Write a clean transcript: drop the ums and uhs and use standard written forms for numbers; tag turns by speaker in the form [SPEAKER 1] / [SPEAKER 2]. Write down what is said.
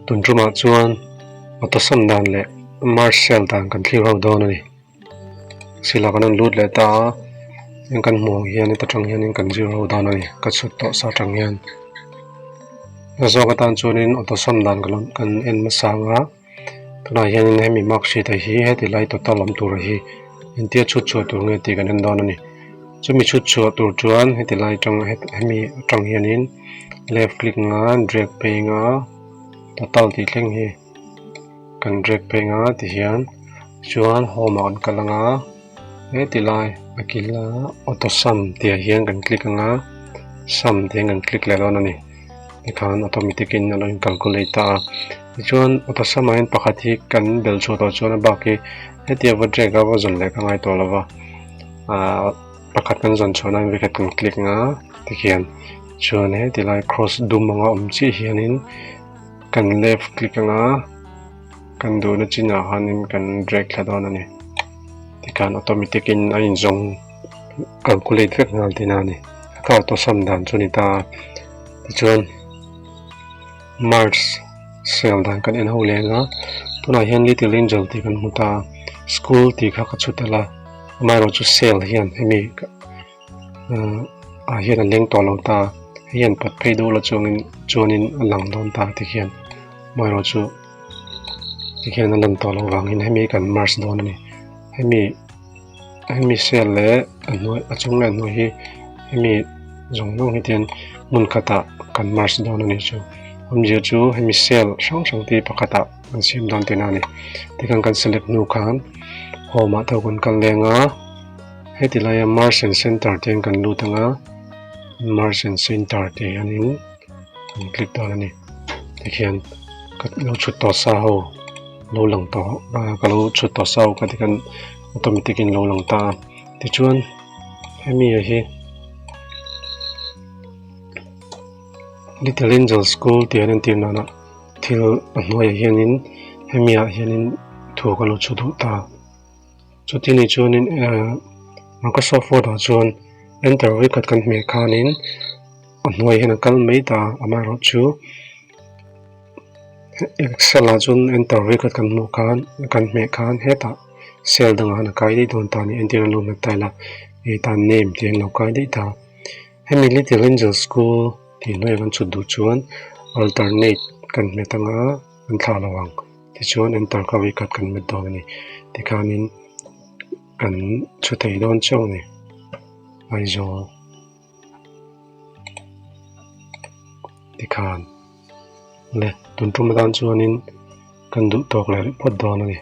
[SPEAKER 1] Tun tumah chuan auto sum dan leh merge cell dan kan thlir ho dawn a ni. Sila kan rawn lut leh ta a, heng kan hmuh ang hian heta tang hianin kan zir ho dawn a ni ka chhut tawh sa tang hian. A zawk atan chuanin auto sum dan kan en hmasa ang a. Tunah hianin hemi mark sheet ah hi heti lai total awm tur hi engtia chhut chhuah tur nge tih kan en dawn a ni. Chumi chhut chhuah tur chuan heti lai atang hemi atang hianin left click anga drag phei anga total tih thleng hi kan drag phei anga tihian chuan home ah kan kal anga heti lai a kil a auto sum tih ah hian kan click anga sum tih hian kan click leh dawn a ni tikhan automatic in a lo in calculate ta a. Tichuan auto sum ah hian pakhat hi kan belh chhuah tawh chuan a bak hi hetia va drag a va zawn leh ka ngai tawh lo va ahh pakhat kan zawn chhuah nan vekhat kan click ang a tikhian chuan heti lai cross dum anga awm chiah hianin kan left click ang a kan duhna chinah khanin kan drag thla dawn a ni tikhan automatic in a inzawng calculate vek nghal tihna a ni ka auto sum dan chu a ni ta a tichuan. Merge cell dan kan en ho leng a tunah hian little angel tih kan hmu ta a school tih kha ka chhut tel a amaherawh chu cell hian hemi ahh ah hian a leng tawh lo ta a hei hian pawt phei duh la chuangin chuanin a lang dawn ta tikhian amaherawh chu tikhian a lan tawh loh vangin hemi kan merge dawn a ni hemi. Hemi cell leh a hnuai a chung leh a hnuai hi hemi zawng zawng hi tian hmun khatah kan merge dawn a nih chu awmzia chu hemi cell hrang hrang te hi pakhatah kan siam dawn tihna a ni tikhan kan select hnu khan home ah tho kan kal leng a heti laia merge and center te hian kan lut ang a merge and center tih hianin kan click dawn a ni tikhian ka lo chhut tawh sa ho. Lo lang tawh a ka lo chhut tawh sa ka ti khan automatic in lo lang ta a tichuan hemi ah hi little angel school tih an entir nana thil a hnuaiah hianin hemi ah hianin thu ka lo chhu duh ta chuti nih chuanin ehh microsoft word ah chuan enter vawikhat kan hmeh khanin a hnuaiah hian a kal mai ta amaherawhchu. Excel ah chuan enter vekah kan hmuh khan kan hmeh khan hetah cell dangah khan a kai daih dawn ta a ni entir an lo hmet ta ila hei tan name tih an lo kai daih ta hemi little angel school tih hnuaiah kan chhut duh chuan alternate kan hmet anga an thlah lo ang tichuan enter kha vekhat kan hmet dawn a ni tikhanin kan chhu thei dawn chiang a ni Aizawl. Tikhan le tun tum atan chuanin kan duh tawk leh rih phawt dawn a ni.